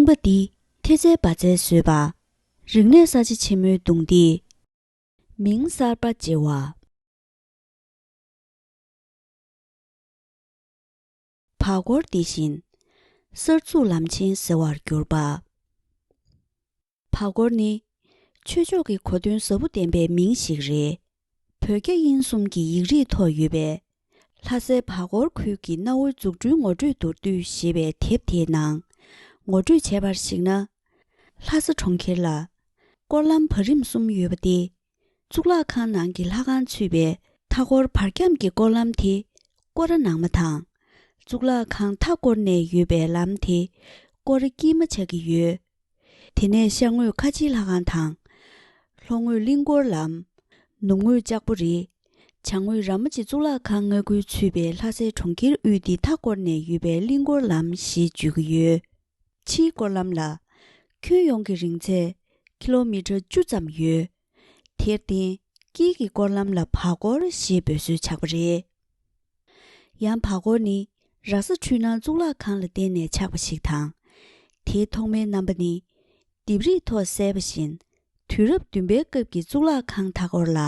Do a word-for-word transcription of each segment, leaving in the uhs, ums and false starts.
པ་འདི་ཐེ་ཚལ་བ་ཚལ་བཟོས་པ། རིག་གནས་གསར་བརྗེ་ཆེན་མོའི་གདུང་འདིས་མིང་གསར་པ་བརྗེ་བ། བར་སྐོར་འདི་བཞིན་གསར་འཛུགས་ལམ་ཆེན་ཟེར་བར་གྱུར་པ། བར་སྐོར་ནི་ཆོས་ཕྱོགས་ཀྱི་གོ་དོན་ཟབ་པོ་ལྡན་པའི་མིང་ཞིག་རེད། བོད་རྒྱ་དབྱིན་གསུམ་གྱི་ཡིག་རིགས་ཐོག་ཡོད་པའི་ལྷ་སའི་བར་སྐོར་ཁུལ་གྱི་གནའ་བོའི་འཛུགས་སྐྲུན་ངོ་སྤྲོད་མདོར་བསྡུས་ཞེས་པའི་དེབ་དེའི་ནང་ངོ་སྤྲོད་བྱས་པར་གཞིགས་ན། ལྷ་ས་གྲོང་ཁྱེར་ལ་སྐོར་ལམ་བར་རིམ་གསུམ་ཡོད་པ་སྟེ། གཙུག་ལག་ཁང་ནང་གི་ལྷ་ཁང་ཚུད་པའི་མཐའ་འཁོར་བར་ཁྱམས་ཀྱི་སྐོར་ལམ་དེ་སྐོར་ར་ནང་མ་དང་། གཙུག་ལག་ཁང་མཐའ་བསྐོར་ནས་ཡོད་པའི་ལམ་དེ་སྐོར་ར་དཀྱིལ་མ་ཆགས་ཀྱི་ཡོད། དེ་ནས་ཤར་ངོས་ཁ་ཆེའི་ལྷ་ཁང་དང་། ལྷོ་ངོས་གླིང་སྐོར་ལམ། ནུབ་ངོས་ལྕགས་པོ་རི། བྱང་ངོས་ར་མ་ཆེ། གཙུག་ལག་ཁང་ལྔ་ཁུལ་ཚུད་པའི་ལྷ་སའི་གྲོང་ཁྱེར་དབུས་འདི་མཐའ་བསྐོར་ནས་ཡོད་པའི་གླིང་སྐོར་ལམ་ཞེས་བརྗོད་ཀྱི་ཡོད། ཕྱིའི་སྐོར་ལམ་ལ་ཁྱོན་ཡོངས་ཀྱི་རིང་ཚད་ཀི་ལོ་མི་ཊར་བཅུ་ཙམ་ཡོད། དེར་བརྟེན་དཀྱིལ་གྱི་སྐོར་ལམ་ལ་བར་སྐོར་ཞེས་འབོད་སྲོལ་ཆགས་པ་རེད། ཡང་བར་སྐོར་ནི་ར་ས་འཕྲུལ་སྣང་གཙུག་ལག་ཁང་ལ་བརྟེན་ནས་ཆགས་པ་ཞིག་དང་། དེའི་ཐོག་མའི་རྣམ་པ་ནི་ལྡེབས་རིས་ཐོག་གསལ་བ་བཞིན་དུས་རབས་བདུན་པའི་སྐབས་ཀྱི་གཙུག་ལག་ཁང་མཐའ་འཁོར་ལ་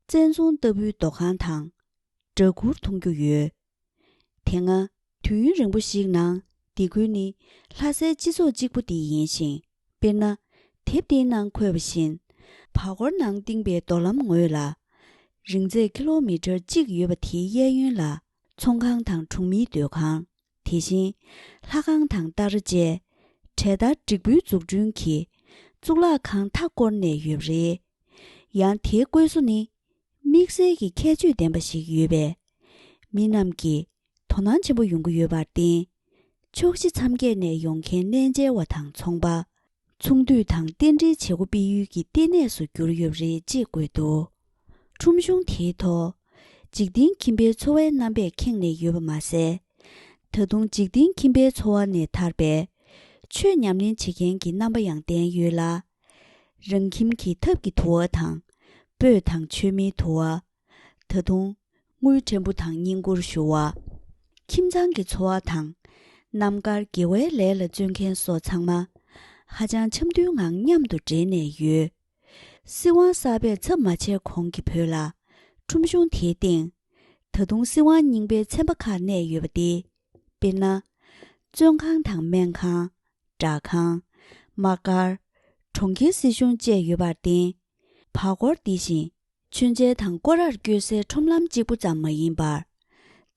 བཙན་ཚོང་ལྟ་བུའི་འདུ་ཁང་དང་སྦྲ་གུར་མཐོང་རྒྱུ་ཡོད། དེ་སྔ་དུས་ཡུན་རིང་པོ་ཞིག་ནང་སྡེ་ཁུལ་ནི་ལྷ་སའི་སྤྱི་ཚོགས་གཅིག་པུ་དེ་ཡིན་ཞིང་། དཔེར་ན། དེབ་དེའི་ནང་འཁོད་པ་བཞིན། བར་སྐོར་ནང་བཏིང་པའི་རྡོ་ལམ་ངོས་ལ། རིང་ཚད་ཀི་ལོ་མི་ཊར་གཅིག་ཡོད་པ་དེའི་གཡས་གཡོན་ལ་ཚོང་ཁང་དང་གྲོང་མིའི་སྡོད་ཁང་། དེ་བཞིན་ལྷ་ཁང་དང་སྟ་ར་བཅས་གྲལ་སྟར་འགྲིག་པོའི་འཛུགས་སྐྲུན་གྱིས་གཙུག་ལག་ཁང་མཐའ་བསྐོར་ནས་ཡོད་པ་རེད། ཡང་དེའི་བཀོད་བཟོ་ནི་དམིགས་བསལ་གྱི་ཁྱད་ཆོས་ལྡན་པ་ཞིག་ཡོད་པས། མི་རྣམས་ཀྱིས་དོ་སྣང་ཆེན་པོ་ཡོང་གི་ཡོད་པར་བརྟེན། ཕྱོགས་བཞི་མཚམས་བརྒྱད་ནས་ཡོང་མཁན་གནས་མཇལ་བ་དང་ཚོང་པ། ཚོང་འདུས་དང་རྟེན་འབྲེལ་བྱེད་སྒོ་སྤེལ་ཡུལ་གྱི་ལྟེ་གནས་སུ་གྱུར་ཡོད་པ་རེད་ཅེས་བཀོད་འདུག་ཁྲོམ་གཞུང་དེའི་ཐོག་འཇིག་རྟེན་ཁྱིམ་པའི་འཚོ་བའི་རྣམ་པས་ཁེངས་ནས་ཡོད་པ་མ་ཟད། ད་དུང་འཇིག་རྟེན་ཁྱིམ་པའི་འཚོ་བ་ནས་ཐར་པའི་ཆོས་ཉམས་ལེན་བྱེད་མཁན་གྱི་རྣམ་པ་ཡང་ལྡན་ཡོད་ལ། རང་ཁྱིམ་གྱི་ཐབ་ཀྱི་དུ་བ་དང་། སྤོས་དང་མཆོད་མེའི་དུ་བ། ད་དུང་དངུལ་ཕྲན་བུ་དང་བསྙེན་བཀུར་ཞུ་བ། ཁྱིམ་ཚང་གི་འཚོ་བ་དང་། རྣམ་དཀར་དགེ་བའི་ལས་ལ་བརྩོན་མཁན་སོགས་ཚང་མ་ཧ་ཅང་འཆམ་མཐུན་ངང་མཉམ་དུ་འབྲེལ་ནས་ཡོད། སྲིད་དབང་གསར་པས་ཚབ་མ་བྱས་གོང་གི་བོད་ལ་ཁྲོམ་གཞུང་དེའི་སྟེང་། ད་དུང་སྲིད་དབང་རྙིང་པའི་ཚན་པ་ཁག་གནས་ཡོད་པ་སྟེ། དཔེར་ན། བཙོན་ཁང་དང་སྨན་ཁང་། སྦྲག་ཁང་། དམག་སྒར། གྲོང་ཁྱེར་སྲིད་གཞུང་བཅས་ཡོད་པར་བརྟེན། བར་སྐོར་འདི་བཞིན་མཆོད་མཇལ་དང་སྐོར་རར་སྐྱོད་སའི་ཁྲོམ་ལམ་གཅིག་པུ་ཙམ་མ་ཡིན་པར།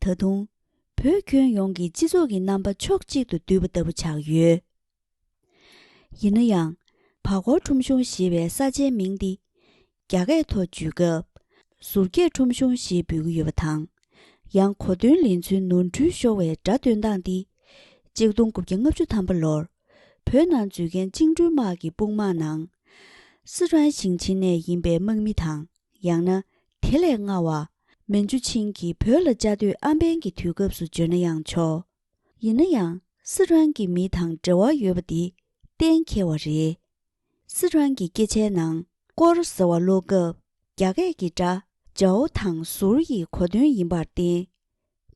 ད་དུང་། བོད་ཁྱོན་ཡོངས་ཀྱི་སྤྱི་ཚོགས་ཀྱི་རྣམ་པ་ཕྱོགས་གཅིག་ཏུ་བསྡུས་པ་ལྟ་བུ་ཆགས་ཡོད། ཡིན་ན་ཡང་། བར་སྐོར་ཁྲོམ་གཞུང་ཞེས་པའི་ས་ཆའི་མིང་འདི་རྒྱ་སྐད་ཐོག་བརྗོད་སྐབས། ཟུར་བརྒྱད་ཁྲོམ་གཞུང་ཞེས་འབོད་ཀྱི་ཡོད་པ་དང་། ཡང་གོ་དོན་ལེན་ཚུལ་ནོར་འཁྲུལ་ཤོར་བའི་སྒྲ་འདོན་སྟངས་འདི། གཅིག་སྟོང་དགུ་བརྒྱ་ལྔ་བཅུ་ཐམ་པ་ལོར་བོད་ནང་འཛུལ་མཁན་བཅིངས་འགྲོལ་དམག་གི་དཔུང་དམག་ནང་། སི་ཁྲོན་ཞིང་ཆེན་ནས་ཡིན་པའི་དམག་མི་དང་། ཡང་ན་དེ་ལས་སྔ་བ། མན་ཇུ་ཆིང་གིས་བོད་ལ་བཅའ་སྡོད་ཨམ་བན་གྱི་དུས་སྐབས་སུ་བརྗོད་ན་ཡང་ཆོག་ཡིན་ན་ཡང་། སི་ཁྲོན་གྱི་མི་དང་འབྲེལ་བ་ཡོད་པ་འདི་གཏན་འཁེལ་བ་རེད། སི་ཁྲོན་གྱི་སྐད་ཆའི་ནང་སྐོར་ཟེར་བ་ཀློག་སྐབས། རྒྱ་སྐད་ཀྱི་སྒྲ་ཇའོ་དང་ཟུར་ཡི་གོ་དོན་ཡིན་པར་བརྟེན།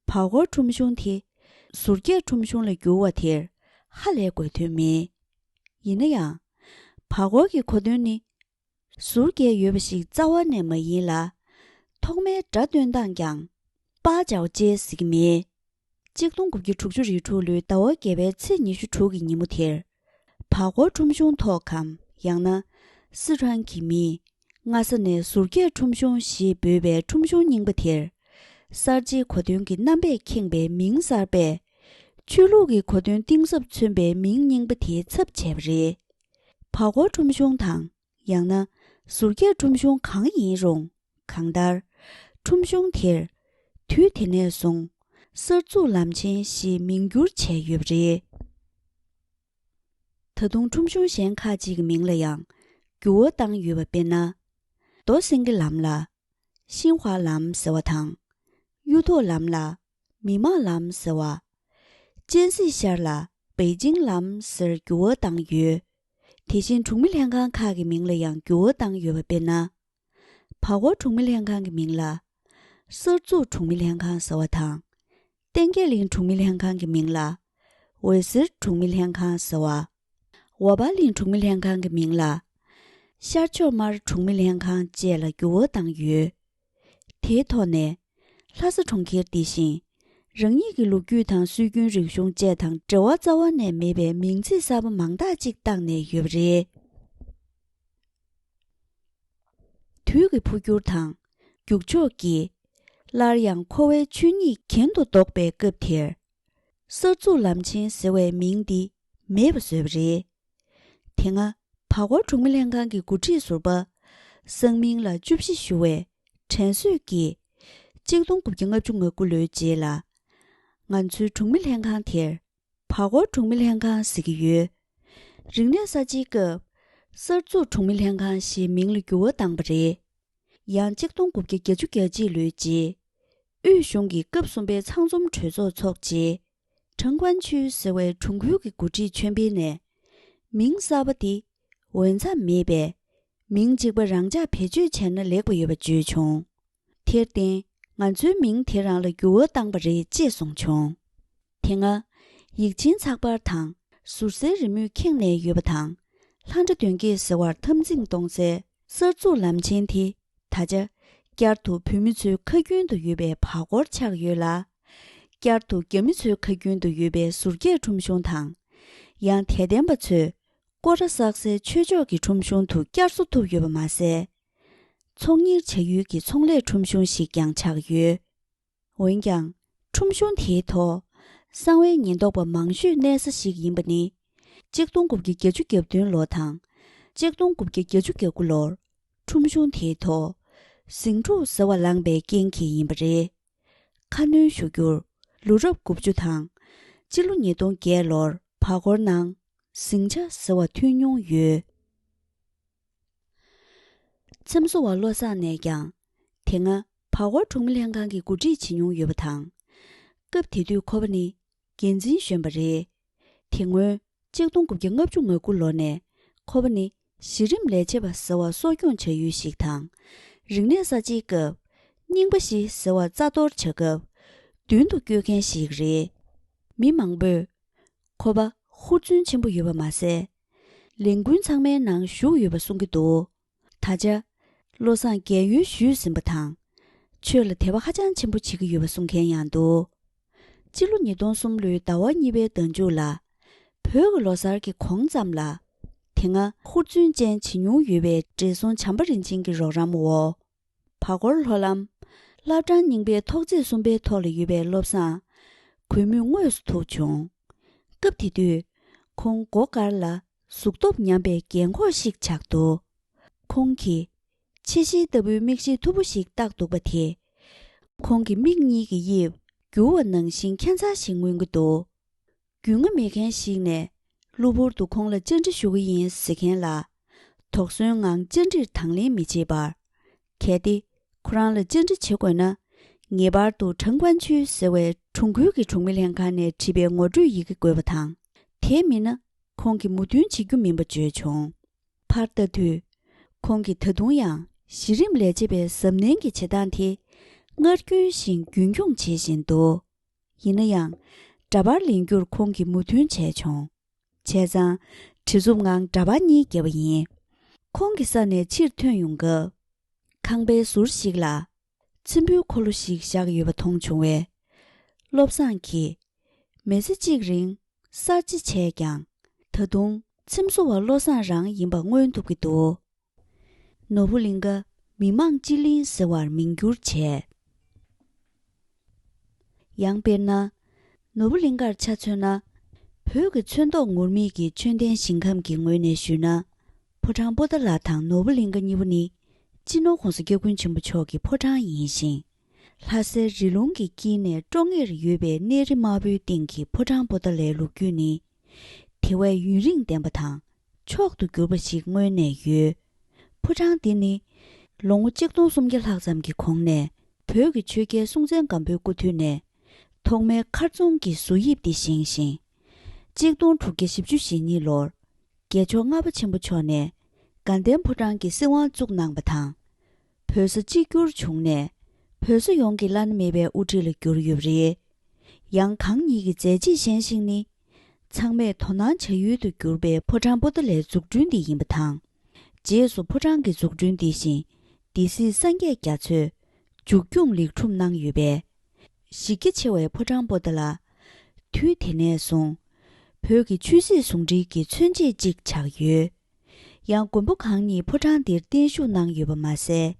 བར་སྐོར་ཁྲོམ་གཞུང་དེ་ཟུར་བརྒྱད་ཁྲོམ་གཞུང་ལ་བསྒྱུར་བ་དེར་ཧ་ལས་དགོས་དོན་མེད། ཡིན་ན་ཡང་། བར་སྐོར་གྱི་གོ་དོན་ནི། ཟུར་བརྒྱད་ཡོད་པ་ཞིག་རྩ་བ་ནས་མ་ཡིན་ལ། ཐོག་མའི་སྒྲ་འདོན་སྟངས་ཀྱང་པ་ཇའོ་ཅེས་ཟེར་གྱི་མེད། གཅིག་སྟོང་དགུ་བརྒྱ་དྲུག་ཅུ་རེ་དྲུག་ལོའི་ཟླ་བ་བརྒྱད་པའི་ཚེས་ཉི་ཤུ་དྲུག་གི་ཉིན་མོ་དེར། བར་སྐོར་ཁྲོམ་གཞུང་ཐོག་གམ་ཡང་ན། སི་ཁྲོན་གྱི་མིས་སྔ་ས་ནས་ཟུར་བརྒྱད་ཁྲོམ་གཞུང་ཞེས་འབོད་པའི་ཁྲོམ་གཞུང་རྙིང་པ་དེར། གསར་བརྗེའི་གོ་དོན་གྱི་རྣམ་པས་ཁེངས་པའི་མིང་གསར་པས། ཆོས་ལུགས་ཀྱི་གོ་དོན་གཏིང་ཟབ་མཚོན་པའི་མིང་རྙིང་པ་དེའི་ཚབ་བྱས་པ་རེད། བར་སྐོར་ཁྲོམ་གཞུང་དང་། ཡང་ན་ཟུར་བརྒྱད་ཁྲོམ་གཞུང་གང་ཡིན་རུང་། གང་ལྟར། ཁྲོམ་གཞུང་དེར། དུས་དེ་ནས་བཟུང་། གསར་འཛུགས་ལམ་ཆེན་ཞེས་མིང་བསྒྱུར་བྱས་ཡོད་པ་རེད། ད་དུང་ཁྲོམ་གཞུང་གཞན་ཁག་ཅིག་གི་མིང་ལ་ཡང་འགྱུར་བ་བཏང་ཡོད་པ་དཔེར་ན། རྡོ་སེང་གེ་ལམ་ལ། ཤིན་ཧྭ་ལམ་ཟེར་བ་དང་། གཡུ་ཐོག་ལམ་ལ། མི་དམངས་ལམ་ཟེར་བ། ཅན་སྲིད་ཤར་ལ་པེ་ཅིང་ལམ་ཟེར་འགྱུར་བ་བཏང་ཡོད། དེ་བཞིན་གྲོང་མི་ལྷན་ཁང་ཁག་གི་མིང་ལ་ཡང་འགྱུར་བ་བཏང་ཡོད་པ་དཔེར་ན། བར་སྐོར་གྲོང་མི་ལྷན་ཁང་གི་མིང་ལ། གསར་འཛུགས་གྲོང་མི་ལྷན་ཁང་ཟེར་བ་དང་། གཏན་འཁེལ་གླིང་གྲོང་མི་ལྷན་ཁང་གི་མིང་ལ། འོད་ཟེར་གྲོང་མི་ལྷན་ཁང་ཟེར་བ། ཝ་པ་གླིང་གྲོང་མི་ལྷན་ཁང་གི་མིང་ལ། ཤར་ཕྱོགས་སྨར་གྲོང་མི་ལྷན་ཁང་བཅས་ལ་འགྱུར་བ་བཏང་ཡོད། དེའི་ཐོག་ནས། ལྷ་ས་གྲོང་ཁྱེར་འདི་བཞིན། རང་ཉིད་ཀྱི་ལོ་རྒྱུས་དང་སྲོལ་རྒྱུན་རིག་གཞུང་བཅས་དང་འབྲེལ་བ་རྩ་བ་ནས་མེད་པའི་མིང་ཚིག་གསར་པ་མང་དག་ཅིག་བཏགས་ནས་ཡོད་པ་རེད། དུས་ཀྱི་འཕོ་འགྱུར་དང་། རྒྱུག་ཕྱོགས་ཀྱིས། སླར་ཡང་འཁོར་བའི་ཆོས་ཉིད་གྱེན་དུ་ལྡོག་པའི་སྐབས་དེར། གསར་འཛུགས་ལམ་ཆེན་ཟེར་བའི་མིང་འདི་མེད་པ་བཟོས་པ་རེད། དེ་སྔ་བར་སྐོར་གྲོང་མི་ལྷན་ཁང་གི་འགོ་ཁྲིད་ཟུར་པ། གསང་མིང་ལ་བཅུ་བཞི་ཞུ་བས་དྲན་གསོས་ཀྱིས། གཅིག་སྟོང་དགུ་བརྒྱ་ལྔ་བཅུ་ང་དགུ་ལོའི་རྗེས་ལ། ང་ཚོའི་གྲོང་མི་ལྷན་ཁང་དེར། བར་སྐོར་གྲོང་མི་ལྷན་ཁང་ཟེར་གྱི་ཡོད། རིག་གནས་གསར་བརྗེའི་སྐབས། གསར་འཛུགས་གྲོང་མི་ལྷན་ཁང་ཞེས་མིང་ལ་འགྱུར་བ་བཏང་པ་རེད། ཡང་གཅིག་སྟོང་དགུ་བརྒྱ་བརྒྱད་ཅུ་གྱ་གཅིག་ལོའི་རྗེས། དབུས་གཞུང་གི་སྐབས་གསུམ་པའི་ཚང་འཛོམས་གྲོས་ཚོགས་འཚོགས་རྗེས། ཁྲང་ཀོན་ཆུས་ཟེར་བའི་གྲོང་ཁུལ་གྱི་འགོ་ཁྲིད་ཆོན་པེ་ནས། མིང་གསར་པ་འདི་འོས་འཚམ་མེད་པས། མིང་གཅིག་པ་རང་འཇགས་བེད་སྤྱོད་བྱས་ན་ལེགས་པ་ཡོད་པ་བརྗོད་བྱུང་། དེར་བརྟེན། ང་ཚོའི་མིང་དེ་རང་ལ་འགྱུར་བ་བཏང་པ་རེད་ཅེས་གསུངས་བྱུང་། དེ་སྔ། ཡིག་ཆེན་ཚགས་པར་དང་ཟུར་གསལ་རི་མོས་ཁེངས་ནས་ཡོད་པ་དང་། ལྷ་འདྲེ་གདོན་བགེགས་ཟེར་བར་འཐབ་འཛིང་གཏོང་སའི་གསར་འཛུགས་ལམ་ཆེན་དེ་ད་ཆ། བསྐྱར་དུ་བོད་མི་ཚོའི་ཁ་རྒྱུན་དུ་ཡོད་པའི་བར་སྐོར་ཆགས་ཡོད་ལ། བསྐྱར་དུ་རྒྱ་མི་ཚོའི་ཁ་རྒྱུན་དུ་ཡོད་པའི་ཟུར་བརྒྱད་ཁྲོམ་གཞུང་དང་། ཡང་དད་ལྡན་པ་ཚོས་སྐོར་ར་བསགས་སའི་ཆོས་ཕྱོགས་ཀྱི་ཁྲོམ་གཞུང་དུ་བསྐྱར་གསོ་ཐུབ་ཡོད་པ་མ་ཟད། ཚོང་གཉེར་བྱ་ཡུལ་གྱི་ཚོང་ལས་ཁྲོམ་གཞུང་ཞིག་ཀྱང་ཆགས་ཡོད། འོན་ཀྱང་། ཁྲོམ་གཞུང་དེའི་ཐོག་གསང་བའི་ཉེན་རྟོག་པ་མང་ཤོས་གནས་ས་ཞིག་ཡིན་པ་ནི། གཅིག་སྟོང་དགུ་བརྒྱ་བརྒྱད་ཅུ་གྱ་བདུན་ལོ་དང་། གཅིག་སྟོང་དགུ་བརྒྱ་བརྒྱད་ཅུ་གྱ་དགུ་ལོར། ཁྲོམ་གཞུང་དེའི་ཐོག་ཟིང་འཁྲུག་ཟེར་བ་ལངས་པའི་རྐྱེན་གྱིས་ཡིན་པ་རེད། ཁ་སྣོན་ཞུ་རྒྱུར། ལོ་རབས་དགུ་བཅུ་དང་། སྤྱི་ལོ་ཉིས་སྟོང་བརྒྱད་ལོར་བར་སྐོར་ནང་། ཟིང་ཆ་ཟེར་བ་ཐོན་མྱོང་ཡོད། འཚེམ་བཟོ་བ་བློ་བཟང་ནས་ཀྱང་། དེ་སྔ་བར་སྐོར་གྲོང་མི་ལྷན་ཁང་གི་འགོ་ཁྲིད་བྱེད་མྱོང་ཡོད་པ་དང་། སྐབས་དེ་དུས་ཁོ་པ་ནི་འགན་འཛིན་གཞོན་པ་རེད། དེ་སྔོན་གཅིག་སྟོང་དགུ་བརྒྱ་ལྔ་བཅུ་ང་དགུ་ལོ་ནས་ཁོ་པ་ནི་གཞི་རིམ་ལས་བྱེད་པ་ཟེར་བ་གསོ་སྐྱོང་བྱ་ཡུལ་ཞིག་དང་། རིག་གནས་གསར་བརྗེའི་སྐབས་རྙིང་པ་བཞི་ཟེར་བ་རྩ་གཏོར་བྱ་སྐབས་མདུན་དུ་བསྐྱོད་མཁན་ཞིག་རེད། མི་མང་པོས་ཁོ་པ་ཧུར་བརྩོན་ཆེན་པོ་ཡོད་པ་མ་ཟད། ལས་འགུལ་ཚང་མའི་ནང་ཞུགས་ཡོད་པ་གསུང་གི་འདུག་ད་ཆ། བློ་བཟང་རྒས་ཡོལ་ཞུས་ཟིན་པ་དང་། ཆོས་ལ་དད་པ་ཧ་ཅང་ཆེན་པོ་བྱེད་ཀྱི་ཡོད་པ་གསུང་མཁན་ཡང་འདུག་སྤྱི་ལོ་ཉིས་སྟོང་གསུམ་ལོའི་ཟླ་བ་གཉིས་པའི་ཟླ་མཇུག་ལ། བོད་ཀྱི་ལོ་གསར་གྱི་གོང་ཙམ་ལ། དེ་སྔ་ཧུར་བརྩོན་ཅན་བྱེད་མྱོང་ཡོད་པའི་བགྲེས་སོང་བྱམས་པ་རིན་ཆེན་གྱི་རོགས་རམ་འོག་བར་སྐོར་ལྷོ་ལམ། བླ་བྲང་རྙིང་པའི་ཐོག་བརྩེགས་གསུམ་པའི་ཐོག་ལ་ཡོད་པའི་བློ་བཟང་། གུས་མོས་དངོས་སུ་ཐུག་བྱུང་། སྐབས་དེ་དུས། ཁོང་མགོ་དཀར་ལ་གཟུགས་སྟོབས་ཉམས་པའི་རྒན་འཁོགས་ཤིག་ཆགས་འདུག་ཁོང་གིས། ཕྱེ་ཤེལ་ལྟ་བུའི་མིག་ཤེལ་མཐུག་པོ་ཞིག་བཏགས་འདུག་པ་དེས། ཁོང་གི་མིག་གཉིས་ཀྱི་དབྱིབས་འགྱུར་བ་ནང་བཞིན་ཁྱད་མཚར་ཞིག་མངོན་གྱི་འདུག་རྒྱུས་མངའ་མེད་མཁན་ཞིག་ནས་གློ་བུར་དུ་ཁོང་ལ་བཅར་འདྲི་ཞུ་གི་ཡིན་ཟེར་མཁན་ལ། དོགས་ཟོན་ངང་བཅར་འདྲིར་དང་ལེན་མི་བྱེད་པར། གལ་ཏེ་ཁོ་རང་ལ་བཅར་འདྲི་བྱེད་དགོས་ན། ངེས་པར་དུ་ཁྲང་ཀོན་ཆུས་ཟེར་བའི་གྲོང་ཁུལ་གྱི་གྲོང་མི་ལྷན་ཁང་ནས་བྲིས་པའི་ངོ་སྤྲོད་ཡི་གེ་དགོས་པ་དང་། དེ་མིན་ན་ཁོང་གིས་མོས་མཐུན་བྱེད་རྒྱུ་མིན་པ་བརྗོད་བྱུང་། ཕར་ལྟ་དུས། ཁོང་གིས་ད་དུང་ཡང་གཞི་རིམ་ལས་བྱེད་པའི་གཟབ་ནན་གྱི་བྱེད་སྟངས་དེ་སྔར་རྒྱུན་བཞིན་རྒྱུན་འཁྱོངས་བྱེད་བཞིན་འདུག་ཡིན་ན་ཡང་། འདྲ་པར་ལེན་རྒྱུར་ཁོང་གིས་མོས་མཐུན་བྱས་བྱུང་། བྱས་ཙང་། བྲེལ་འཚུབ་ངང་འདྲ་པར་གཉིས་བརྒྱབ་པ་ཡིན། ཁོང་གི་ས་ནས་ཕྱིར་ཐོན་ཡོང་སྐབས། ཁང་པའི་ཟུར་ཞིག་ལ། ཚེམ་བུའི་འཁོར་ལོ་ཞིག་བཞག་ཡོད་པ་མཐོང་བྱུང་བས། བློ་བཟང་གིས། མི་ཚེ་གཅིག་རིང་གསར་བརྗེ་བྱས་ཀྱང་། ད་དུང་ཚེམ་བཟོ་བ་བློ་བཟང་རང་ཡིན་པ་མངོན་ཐུབ་ཀྱི་འདུག་ནོར་བུ་གླིང་ཀ་མི་དམངས་སྤྱི་གླིང་ཟེར་བར་མིང་བསྒྱུར་བྱས། ཡང་དཔེར་ན། ནོར་བུ་གླིང་ཀར་ཆ་མཚོན་ན། བོད་ཀྱི་ཚོན་མདོག་ངུར་སྨྲིག་གི་མཆོད་རྟེན་ཞིང་ཁམས་ཀྱི་ངོས་ནས་ཞུས་ན། ཕོ་བྲང་པོ་ཏཱ་ལ་དང་ནོར་བུ་གླིང་ཀ་གཉིས་པོ་ནི། སྤྱི་ནོར་༸གོང་ས་༸སྐྱབས་མགོན་ཆེན་པོ་མཆོག་གི་ཕོ་བྲང་ཡིན་ཞིང་། ལྷ་སའི་རི་ལུང་གི་དཀྱིལ་ནས་ཀྲོང་ངེར་ཡོད་པའི་གནས་རི་དམར་པོའི་སྟེང་གི་ཕོ་བྲང་པོ་ཏཱ་ལའི་ལོ་རྒྱུས་ནི། དེ་བས་ཡུན་རིང་ལྡན་པ་དང་། མཆོག་ཏུ་གྱུར་པ་ཞིག་སྔོན་ནས་ཡོད། ཕོ་བྲང་འདི་ནི། ལོ་ངོ་གཅིག་སྟོང་སུམ་བརྒྱ་ལྷག་ཙམ་གྱི་གོང་ནས། བོད་ཀྱི་ཆོས་རྒྱལ་སྲོང་བཙན་སྒམ་པོའི་སྐུ་དུས་ནས། ཐོག་མའི་མཁར་རྫོང་གི་བཟོ་དབྱིབས་འདི་བཞེངས་ཤིང་། གཅིག་སྟོང་དྲུག་བརྒྱ་བཞི་བཅུ་ཞེ་གཉིས་ལོར། རྒྱལ་མཆོག་ལྔ་པ་ཆེན་པོ་མཆོག་ནས། དགའ་ལྡན་ཕོ་བྲང་གི་སྲིད་དབང་བཙུགས་གནང་བ་དང་། བོད་ས་གཅིག་གྱུར་བྱུང་ནས། བོད་ས་ཡོངས་ཀྱི་བླ་ན་མེད་པའི་དབུ་ཁྲིད་ལ་གྱུར་ཡོད་པ་རེད། ཡང་གང་ཉིད་ཀྱི་མཛད་རྗེས་གཞན་ཞིག་ནི། ཚང་མས་དོ་སྣང་བྱ་ཡུལ་དུ་གྱུར་པའི་ཕོ་བྲང་པོ་ཏཱ་ལའི་འཛུགས་སྐྲུན་འདི་ཡིན་པ་དང་། རྗེས་སུ་ཕོ་བྲང་གི་འཛུགས་སྐྲུན་འདི་བཞིན་སྡེ་སྲིད་སངས་རྒྱས་རྒྱ་མཚོས་མཇུག་སྐྱོང་ལེགས་གྲུབ་གནང་ཡོད་པས། གཞི་རྒྱ་ཆེ་བའི་ཕོ་བྲང་པོ་ཏཱ་ལ། དུས་དེ་ནས་བཟུང་། བོད་ཀྱི་ཆོས་སྲིད་ཟུང་འབྲེལ་གྱི་མཚོན་བྱེད་ཅིག་ཆགས་ཡོད། ཡང་མགོན་པོ་གང་ཉིད་ཕོ་བྲང་འདིར་བརྟན་བཞུགས་གནང་ཡོད་པ་མ་ཟད།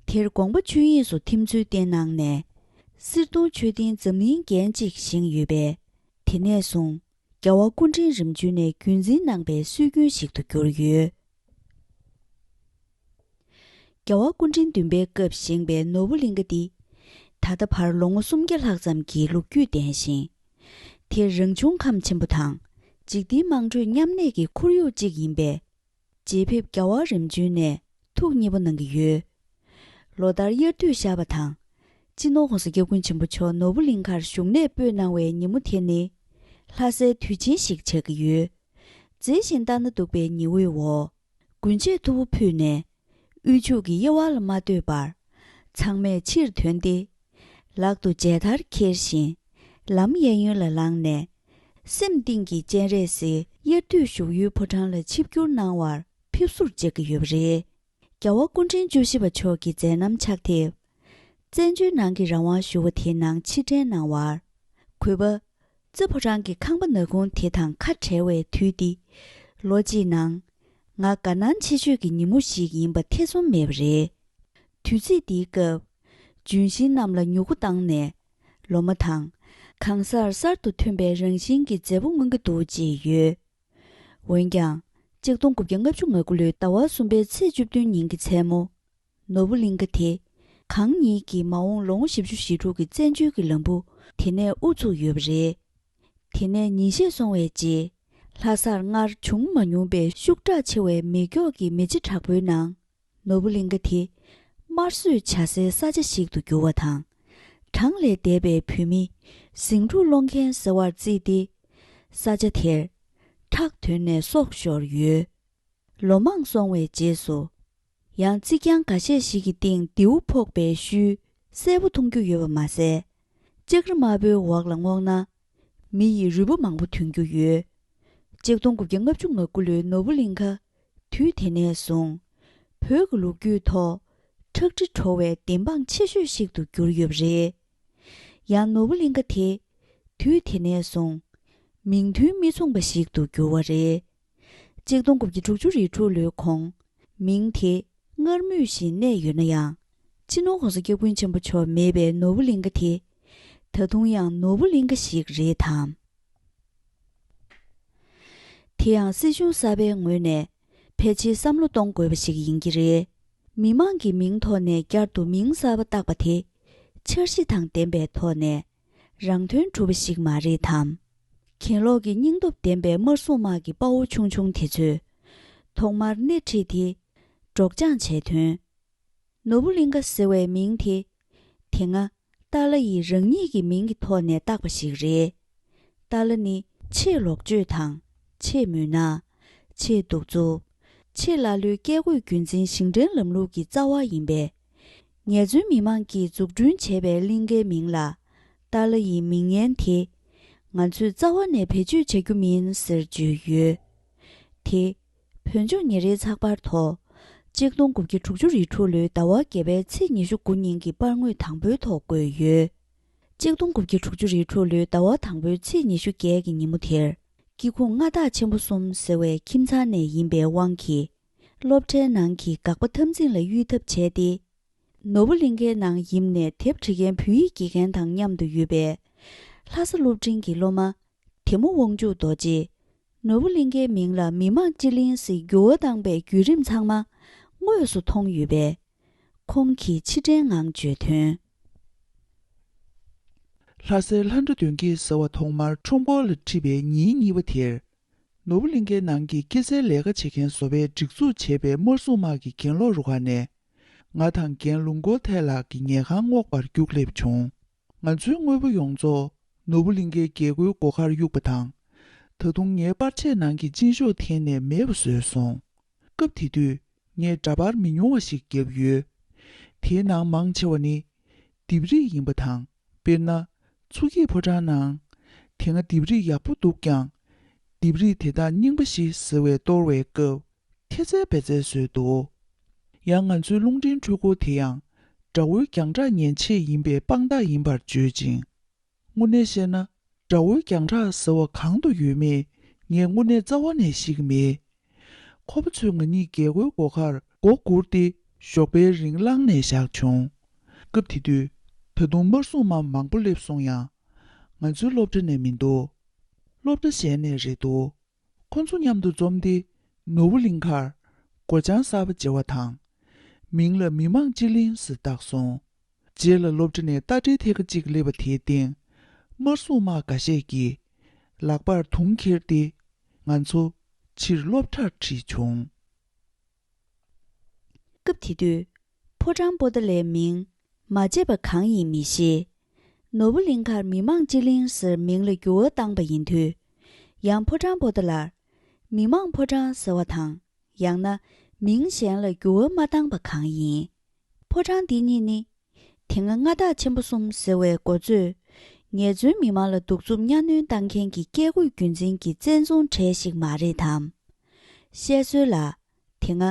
དེར་དགོངས་པ་ཆོས་དབྱིངས་སུ་ཐིམ་ཚུལ་བསྟན་གནང་ནས། གསེར་གདུང་མཆོད་རྟེན་འཛམ་གླིང་རྒྱན་གཅིག་བཞེངས་ཡོད་པས། དེ་ནས་བཟུང་རྒྱལ་བ་སྐུ་ཕྲེང་རིམ་བྱོན་ནས་རྒྱུན་འཛིན་གནང་པའི་སྲོལ་རྒྱུན་ཞིག་ཏུ་གྱུར་ཡོད། རྒྱལ་བ་སྐུ་ཕྲེང་བདུན་པའི་སྐབས་བཞེངས་པའི་ནོར་བུ་གླིང་ཁ་འདི། ད་ལྟ་བར་ལོ་ངོ་སུམ་བརྒྱ་ལྷག་ཙམ་གྱི་ལོ་རྒྱུས་ལྡན་ཞིང་། དེ་རང་བྱུང་ཁམས་ཆེན་པོ་དང་འཇིག་རྟེན་དམངས་ཁྲོད་མཉམ་གནས་ཀྱི་ཁོར་ཡུག་ཅིག་ཡིན་པས། རྗེ་ཕེབས་རྒྱལ་བ་རིམ་བྱོན་ནས་ཐུགས་མཉེས་པོ་གནང་གི་ཡོད། ལོ་ལྟར་དབྱར་དུས་ཤར་བ་དང་། སྤྱི་ནོར་༸གོང་ས་༸སྐྱབས་མགོན་ཆེན་པོ་མཆོག་ནོར་བུ་གླིང་ཁར་བཞུགས་གནས་སྤོས་གནང་བའི་ཉིན་མོ་དེ་ནི། ལྷ་སའི་དུས་ཆེན་ཞིག་ཆགས་ཀྱི་ཡོད། མཛེས་ཤིང་ལྟ་ན་སྡུག་པའི་ཉི་འོད་འོག་དགུན་ཆས་མཐུ་བོ་ཕུད་ནས། དབུལ་ཕྱུག་གི་དབྱེ་བ་ལ་མ་ལྟོས་པར། ཚང་མས་ཕྱིར་ཐོན་ཏེ། ལག་ཏུ་མཇལ་དར་འཁྱེར་བཞིན། ལམ་གཡས་གཡོན་ལ་ལངས་ནས། སེམས་གཏིང་གི་སྤྱན་རས་གཟིགས་དབྱར་དུས་བཞུགས་ཡུལ་ཕོ་བྲང་ལ་ཆིབས་བསྒྱུར་གནང་བར་ཕེབས་བསུར་བཅར་གྱི་ཡོད་པ་རེད། རྒྱལ་བ་སྐུ་ཕྲེང་བཅུ་བཞི་པ་མཆོག་གི་མཛད་རྣམ་ཕྱག་དེབ། བཙན་བྱོལ་ནང་གི་རང་དབང་ཞུ་བ་དེའི་ནང་ཕྱིར་དྲན་གནང་བར། གུས་པ། རྩེ་ཕོ་བྲང་གི་ཁང་པ་ནག་ཁུང་དེ་དང་ཁ་བྲལ་བའི་དུས་འདི། ལོ་གཅིག་ནང་། ང་དགའ་སྣང་ཆེ་ཤོས་ཀྱི་ཉིན་མོ་ཞིག་ཡིན་པ་ཐེ་ཚོམ་མེད་པ་རེད། དུས་ཚིགས་འདིའི་སྐབས། ལྗོན་ཤིང་གནམ་ལ་མྱུ་གུ་བཏང་ནས། ལོ་མ་དང་། གང་སར་གསར་དུ་ཐོན་པའི་རང་བཞིན་གྱི་མཛེས་པོ་མངོན་གྱི་འདུག་ཅེས་ཡོད། འོན་ཀྱང་། གཅིག་སྟོང་དགུ་བརྒྱ་ལྔ་བཅུ་ང་དགུ་ལོའི་ཟླ་བ་གསུམ་པའི་ཚེས་བཅུ་བདུན་ཉིན་གྱི་མཚན་མོ། ནོར་བུ་གླིང་ཁ་དེ། གང་ཉིད་ཀྱིས་མ་འོངས་ལོ་ངོ་བཞི་བཅུ་ཞེ་དྲུག་གི་བཙན་བྱོལ་གྱི་ལམ་བུ་དེ་ནས་དབུ་ཚུགས་ཡོད་པ་རེད། དེ་ནས་ཉིན་ཤས་སོང་བའི་རྗེས། ལྷ་སར་སྔར་བྱུང་མ་མྱོང་པའི་ཤུགས་དྲག་ཆེ་བའི་མེ་སྒྱོགས་ཀྱི་མེ་ལྕེ་དྲག་པོའི་ནང་། ནོར་བུ་གླིང་ཁ་དེ། དམར་གསོད་བྱ་སའི་ས་ཆ་ཞིག་ཏུ་གྱུར་བ་དང་། གྲངས་ལས་འདས་པའི་བོད་མི། ཟིང་འཁྲུག་སློང་མཁན་ཟེར་བར་བརྩིས་ཏེ། ས་ཆ་དེར། ཁྲག་དོན་ནས་སྲོག་ཤོར་ཡོད། ལོ་མང་སོང་བའི་རྗེས་སུ། ཡང་རྩིག་གྱང་འགའ་ཤས་ཤིག་གི་སྟེང་རྡེའུ་ཕོག་པའི་ཤུལ་གསལ་པོ་མཐོང་རྒྱུ་ཡོད་པ་མ་ཟད། ལྕགས་རི་དམར་པོའི་འོག་ལ་སྔོག་ན། མི་ཡི་རུས་པ་མང་པོ་ཐོན་རྒྱུ་ཡོད། གཅིག་སྟོང་དགུ་བརྒྱ་ལྔ་བཅུ་ང་དགུ་ལོའི་ནོར་བུ་གླིང་ཁ། དུས་དེ་ནས་བཟུང་། བོད་ཀྱི་ལོ་རྒྱུས་ཐོག་ཁྲག་དྲི་བྲོ་བའི་བདེན་དཔང་ཆེ་ཤོས་ཤིག་ཏུ་གྱུར་ཡོད་པ་རེད། ཡང་ནོར་བུ་གླིང་ཁ་དེ། དུས་དེ་ནས་བཟུང་། མིང་དོན་མི་མཚུངས་པ་ཞིག་ཏུ་གྱུར་བ་རེད། གཅིག་སྟོང་དགུ་བརྒྱ་དྲུག་ཅུ་རེ་དྲུག་ལོའི་གོང་། མིང་དེ་སྔར་མུས་བཞིན་གནས་ཡོད་ན་ཡང་། སྤྱི་ནོར་༸གོང་ས་༸སྐྱབས་མགོན་ཆེན་པོ་མཆོག་མེད་པའི་ནོར་བུ་གླིང་ཁ་དེ། ད་དུང་ཡང་ནོར་བུ་གླིང་ཁ་ཞིག་རེད་དམ། དེ་ཡང་སྲིད་གཞུང་གསར་པའི་ངོས་ནས་ཕལ་ཆེར་བསམ་བློ་གཏོང་དགོས་པ་ཞིག་ཡིན་གྱི་རེད། མི་མང་གི་མིང་ཐོག་ནས་བསྐྱར་དུ་མིང་གསར་པ་བཏགས་པ་དེ། འཆར་གཞི་དང་ལྡན་པའི་ཐོག་ནས་རང་དོན་གྲུབ་པ་ཞིག་མ་རེད་དམ། གྱེན་ལོག་གི་སྙིང་སྟོབས་ལྡན་པའི་དམར་སྲུང་དམག་གི་དཔའ་བོ་ཆུང་ཆུང་དེ་ཚོས། ཐོག་མར་སྣེ་ཁྲིད་དེ། སྒྲོག་སྦྱང་བྱས་དོན། ནོར་བུ་གླིང་ཁ་ཟེར་བའི་མིང་དེ། དེ་སྔ་ཏཱ་ལ་ཡིས་རང་ཉིད་ཀྱི་མིང་གི་ཐོག་ནས་བཏགས་པ་ཞིག་རེད། ཏཱ་ལ་ནི་ཆེས་ལོག་སྤྱོད་དང་། ཆེས་མུན་ནག་ཆེས་གདུག་རྩུབ། ཆེས་ཀླ་ཀློའི་བཀས་བཀོད་རྒྱུད་འཛིན་ཞིང་བྲན་ལམ་ལུགས་ཀྱི་རྩ་བ་ཡིན་པས། ངལ་རྩོལ་མི་མང་གིས་འཛུགས་སྐྲུན་བྱས་པའི་གླིང་ཁའི་མིང་ལ། ཏཱ་ལ་ཡི་མིང་ངན་དེ། ང་ཚོས་རྩ་བ་ནས་བེད་སྤྱོད་བྱ་རྒྱུ་མིན་ཟེར་བརྗོད་ཡོད། དེ། བོད་ལྗོངས་ཉེ་རེའི་ཚགས་པར་ཐོག་གཅིག་སྟོང་དགུ་བརྒྱ་དྲུག་ཅུ་རེ་དྲུག་ལོའི་ཟླ་བ་བརྒྱད་པའི་ཚེས་ཉི་ཤུ་དགུ་ཉིན་གྱི་པར་ངོས་དང་པོའི་ཐོག་བཀོད་ཡོད། གཅིག་སྟོང་དགུ་བརྒྱ་དྲུག་ཅུ་རེ་དྲུག་ལོའི་ཟླ་བ་དང་པོའི་ཚེས་ཉི་ཤུ་བརྒྱད་ཀྱི་ཉིན་མོ་དེར། སྐྱེ་ཁུངས་མངའ་བདག་ཆེན་པོ་གསུམ་ཟེར་བའི་ཁྱིམ་ཚང་ནས་ཡིན་པའི་དབང་གིས། སློབ་གྲྭའི་ནང་གི་དགག་པ་འཐབ་འཛིང་ལ་གཡུལ་ཐབས་བྱས་ཏེ། ནོར་བུ་གླིང་ཁའི་ནང་ཡིབ་ནས་དེབ་འབྲི་མཁན་བོད་ཡིག་དགེ་རྒན་དང་མཉམ་དུ་ཡོད་པའི། ལྷ་ས་སློབ་འབྲིང་གི་སློབ་མ། དེ་མོ་དབང་ཕྱུག་རྡོ་རྗེས། ནོར་བུ་གླིང་ཁའི་མིང་ལ་མི་དམངས་སྤྱི་གླིང་ཟེར་འགྱུར་བ་བཏང་པའི་བརྒྱུད་རིམ་ཚང་མ་དངོས་སུ་མཐོང་ཡོད་པས། ཁོང་གིས་ཕྱིར་དྲན་ངང་བརྗོད་དོན། ལྷ་སའི་ལྷ་འདྲེ་གདོན་བགེགས་ཟེར་བ་ཐོག་མར་ཁྲོམ་སྐོར་ལ་ཁྲིད་པའི་ཉིན་གཉིས་པ་དེར། ནོར་བུ་གླིང་ཁའི་ནང་གི་སྐྱེད་ཚལ་ལས་ཀ་བྱེད་མཁན་བཟོ་པས་སྒྲིག་འཛུགས་བྱས་པའི་དམར་སྲུང་དམག་གི་གྱེན་ལོག་རུ་ཁག་ནས། ང་དང་རྒན་ལུང་སྐོར་ཐལ་ལགས་ཀྱི་ཉལ་ཁང་སྔོག་པར་རྒྱུགས་སླེབས་བྱུང་། ང་ཚོའི་དངོས་པོ་ཡོངས་རྫོགས་ནོར་བུ་གླིང་ཁའི་རྒྱལ་སྒོའི་སྒོ་ཁར་གཡུགས་པ་དང་། ད་དུང་ངའི་པར་ཆས་ནང་གི་སྤྱིན་ཤོག་འཐེན་ནས་མེད་པ་བཟོས་སོང་། སྐབས་དེ་དུས་ངས་འདྲ་པར་མི་ཉུང་བ་ཞིག་བརྒྱབ་ཡོད། དེའི་ནང་མང་ཆེ་བ་ནི་ལྡེབས་རིས་ཡིན་པ་དང་། དཔེར་ན། མཚོ་སྐྱིད་ཕོ་བྲང་ནང་། དེ་སྔ་ལྡེབས་རིས་ཡག་པོ་འདུག་ཀྱང་ ལྡེབས་རིས་དེ་དག་རྙིང་པ་ཞིག་ཟེར་བའི་གཏོར་བའི་སྐབས་ཁྱད་བསད་འབད་རྩལ་བཟོས་འདུག། ཡང་ང་ཚོའི་རླུང་འཕྲིན་འཕྲུལ་འཁོར་དེ་ཡང་དགྲ་བོའི་རྒྱང་གྲགས་ཉན་ཆེད་ཡིན་པའི་དཔང་རྟགས་ཡིན་པར་བརྗོད་ཅིང་། དངོས་གནས་བཤད་ན། དགྲ་བོའི་རྒྱང་གྲགས་ཟེར་བ་གང་དུ་ཡོད་མེད་ངས་དངོས་གནས་རྩ་བ་ནས་ཤེས་ཀྱི་མེད། ཁོ་པ་ཚོས་ང་གཉིས་རྒྱལ་སྒོའི་སྒོ་ཁར་མགོ་སྒུར་ཏེ་ཞོགས་པའི་རིང་བླངས་ནས་བཞག་བྱུང་། སྐབས་དེ་དུས་ད་དུང་དམར་སྲུང་དམག་མང་པོ་སླེབས་སོང་ཡང་། ང་ཚོའི་སློབ་གྲྭ་ནས་མི་འདུག། སློབ་གྲྭ་གཞན་ནས་རེད་འདུག། ཁོ་ཚོ་མཉམ་དུ་འཛོམས་ཏེ་ནོར་བུ་གླིང་ཁར་སྒོ་བྱང་གསར་པ་བརྗེ་བ་དང་། མིང་ལ་མི་མང་སྤྱི་གླིང་ཟེར་བཏགས་སོང་། རྗེས་ལ་སློབ་གྲྭ་ནས་རྟ་དྲེལ་ཐད་ཀ་གཅིག་སླེབས་པ་དེའི་སྟེང་། དམར་སྲུང་དམག་འགའ་ཤས་ཀྱིས་ལག་པར་དུང་འཁྱེར་ཏེ་ང་ཚོ་ཕྱིར་སློབ་གྲྭར་ཁྲིད་བྱུང་། སྐབས་དེ་དུས་ཕོ་བྲང་པོ་ཏཱ་ལའི་མིང་མ་བརྗེས་པ་གང་ཡིན་མི་ཤེས། ནོར་བུ་གླིང་ཁར་མི་མང་སྤྱི་གླིང་ཟེར་མིང་ལ་འགྱུར་བ་བཏང་པ་ཡིན་དུས། ཡང་ཕོ་བྲང་པོ་ཏཱ་ལར་མི་མང་ཕོ་བྲང་ཟེར་བ་དང་། ཡང་ན་མིང་གཞན་ལ་འགྱུར་བ་མ་བཏང་པ་གང་ཡིན། ཕོ་བྲང་འདི་གཉིས་ནི་དེ་སྔ་མངའ་བདག་ཆེན་པོ་གསུམ་ཟེར་བའི་འགོ་གཙོས་ངལ་རྩོལ་མི་མང་ལ་གདུག་རྩུབ་གཉའ་གནོན་བཏང་མཁན་གྱི་བཀས་བཀོད་རྒྱུད་འཛིན་གྱི་བཙན་བཟུང་གྲས་ཤིག་མ་རེད་དམ། བཤད་སྲོལ་ལ། དེ་སྔ་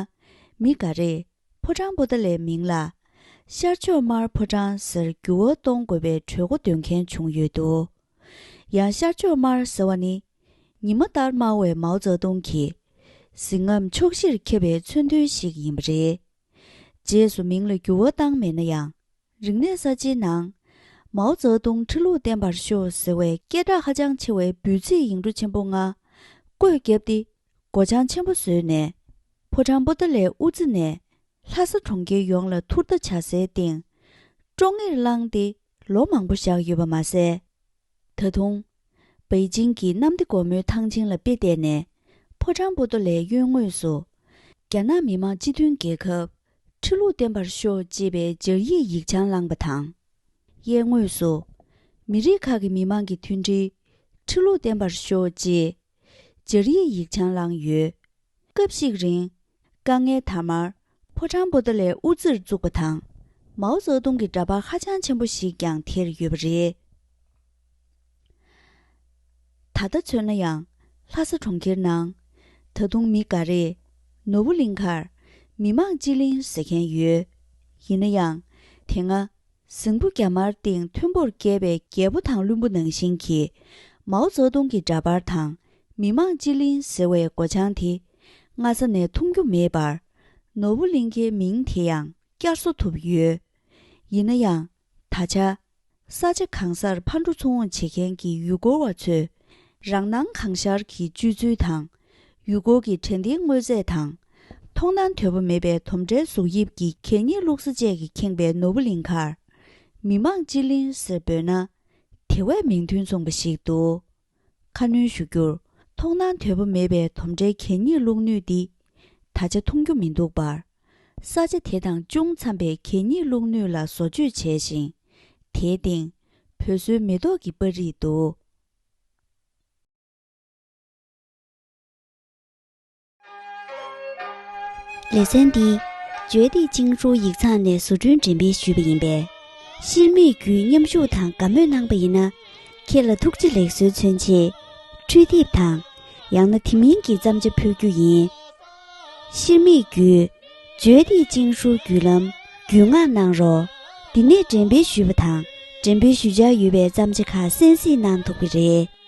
མི་འགའ་རེས་ཕོ་བྲང་པོ་ཏཱ་ལའི་མིང་ལ་ཤར་ཕྱོགས་དམར་ཕོ་བྲང་ཟེར་འགྱུར་བ་གཏོང་དགོས་པའི་གྲོས་འགོ་འདོན་མཁན་བྱུང་ཡོད་འདུག། ཡང་ཤར་ཕྱོགས་དམར་ཟེར་བ་ནི་ཉི་མ་ལྟར་དམར་བའི་མའོ་ཙེ་ཏུང་གི་གཟི་རྔམ་ཕྱོགས་བཞིར་ཁྱབ་པའི་མཚོན་དོན་ཞིག་ཡིན་པ་རེད། རྗེས་སུ་མིང་ལ་འགྱུར་བ་བཏང་མེད་ན་ཡང་། རིག་གནས་གསར་བརྗེའི་ནང་། མའོ་ཙེ་ཏུང་ཁྲི་ལུགས་བརྟན་པར་ཤོག་ཟེར་བའི་སྐད་གྲགས་ཧ་ཅང་ཆེ་བའི་འབོད་ཚིག་ཡིག་འབྲུ་ཆེན་པོ་ལྔ་བཀོད་བརྒྱབ་སྟེ། སྒོ་བྱང་ཆེན་པོ་བཟོས་ནས། ཕོ་བྲང་པོ་ཏཱ་ལའི་དབུ་རྩེ་ནས་ལྷ་ས་གྲོང་ཁྱེར་ཡོངས་ལ་ཐུར་མདའ་བྱ་སའི་སྟེང་ཀྲོང་ངེར་བསླངས་ཏེ་ལོ་མང་པོ་བཞག་ཡོད་པ་མ་ཟད། ད་དུང་། པེ་ཅིང་གི་གནམ་བདེ་སྒོ་མོའི་ཐང་ཆེན་ལ་དཔེ་བལྟས་ནས། ཕོ་བྲང་པོ་ཏཱ་ལའི་གཡོན་ངོས་སུ། རྒྱ་ནག་མི་དམངས་སྤྱི་མཐུན་རྒྱལ་ཁབ། ཁྲི་ལུགས་བརྟན་པར་ཤོག་ཅེས་པའི་སྦྱར་ཡིག་ཡིག་ཆང་བླངས་པ་དང་། གཡས་ངོས་སུ། མི་རིགས་ཁག་གི་མི་དམངས་ཀྱི་མཐུན་སྒྲིལ། ཁྲི་ལུགས་བརྟན་པར་ཤོག་ཅེས། སྦྱར་ཡིག་ཡིག་ཆང་བླངས་ཡོད། སྐབས་ཤིག་རིང་། དཀའ་ངལ་དར་མར། ཕོ་བྲང་པོ་ཏཱ་ལའི་དབུ་རྩེར་བཙུགས་པ་དང་། མའོ་ཙེ་ཏུང་གི་འདྲ་པར་ཧ་ཅང་ཆེན་པོ་ཞིག་ཀྱང་དེར་ཡོད་པ་རེད། ད་ལྟ་མཚོན་ན་ཡང་། ལྷ་ས་གྲོང་ཁྱེར་ནང་། ད་དུང་མི་འགའ་རེས། ནོར་བུ་གླིང་ཁར། མི་མང་སྤྱི་གླིང་ཟེར་མཁན་ཡོད། ཡིན་ན་ཡང་། དེ་སྔ། གཟིང་ཕུ་རྒྱ་དམར་སྟེང་མཐོན་པོར་བཀལ་བའི་རྒྱལ་པོ་དང་བློན་པོ་ནང་བཞིན་གྱི། མའོ་ཙེ་ཏུང་གི་འདྲ་པར་དང་། མི་མང་སྤྱི་གླིང་ཟེར་བའི་སྒོ་བྱང་དེ། སྔ་ས་ནས་མཐོང་རྒྱུ་མེད་པར། ནོར་བུ་གླིང་ཁའི་མིང་དེ་ཡང་བསྐྱར་གསོ་ཐུབ་ཡོད། ཡིན་ན་ཡང་། ད་ཆ། ས་ཆ་གང་སར་ཕར་འགྲོ་ཚུར་འོང་བྱེད་མཁན་གྱི་ཡུལ་སྐོར་བ་ཚོས། རང་སྣང་གང་ཤར་གྱི་སྤྱོད་ཚུལ་དང་། ཡུལ་སྐོར་གྱི་དྲན་རྟེན་དངོས་རྫས་དང་། མཐོང་སྣང་དོད་པོ་མེད་པའི་དོམ་ཁྲའི་གཟུགས་དབྱིབས་ཀྱི་གད་སྙིགས་བླུགས་ས་བཅས་ཀྱིས་ཁེངས་པའི་ནོར་བུ་གླིང་ཁར། མི་མང་སྤྱི་གླིང་ཟེར་འབོད་ན། དེ་བས་མིང་དོན་མཚུངས་པ་ཞིག་འདུག། ཁ་སྣོན་ཞུ་རྒྱུར། མཐོང་སྣང་དོད་པོ་མེད་པའི་དོམ་ཁྲའི་གད་སྙིགས་བླུགས་ནུས་འདི། ད་ཆ་མཐོང་རྒྱུ་མི་འདུག་པར། ས་ཆ་དེ་དང་ཅུང་འཚམ་པའི་གད་སྙིགས་བླུགས་ནུས་ལ་བཟོ་བཅོས་བྱས་ཤིང་། དེའི་སྟེང་། བོད་བཟོའི་མེ་ཏོག་གི་པར་རིས་འདུག། ལེ་ཚན་འདི། བརྗོད་བདེ་ཅིང་ཧྲུའུ་ཡིག་ཚང་ནས་བཟོ་སྐྲུན་འགྲེམས་སྤེལ་ཞུས་པ་ཡིན་པས། ཤེས་མེད་རྒྱུའི་མཉམ་ཞུགས་དང་དགའ་མོས་གནང་པ་ཡིན་ན། ཁྱེད་ལ་ཐུགས་རྗེ་ལེགས་གསོལ་མཚོན་ཆེད། འཕྲུལ་དེབ་དང་། ཡང་ན་དེ་མིན་གྱི་བརྩམས་བྱ་ཕུལ་རྒྱུ་ཡིན། ཤེས་མེད་རྒྱུའི། བརྗོད་བདེ་ཅིང་ཧྲུའུ་བརྒྱུད་ལམ། བརྒྱུད་མངགས་གནང་རོགས། འདི་ནས་འགྲེམས་སྤེལ་ཞུས་པ་དང་། འགྲེམས་སྤེལ་ཞུ་འཆར་ཡོད་པའི་བརྩམས་བྱ་ཁག་གསན་གཟིགས་གནང་ཐུབ་ཀྱི་རེད།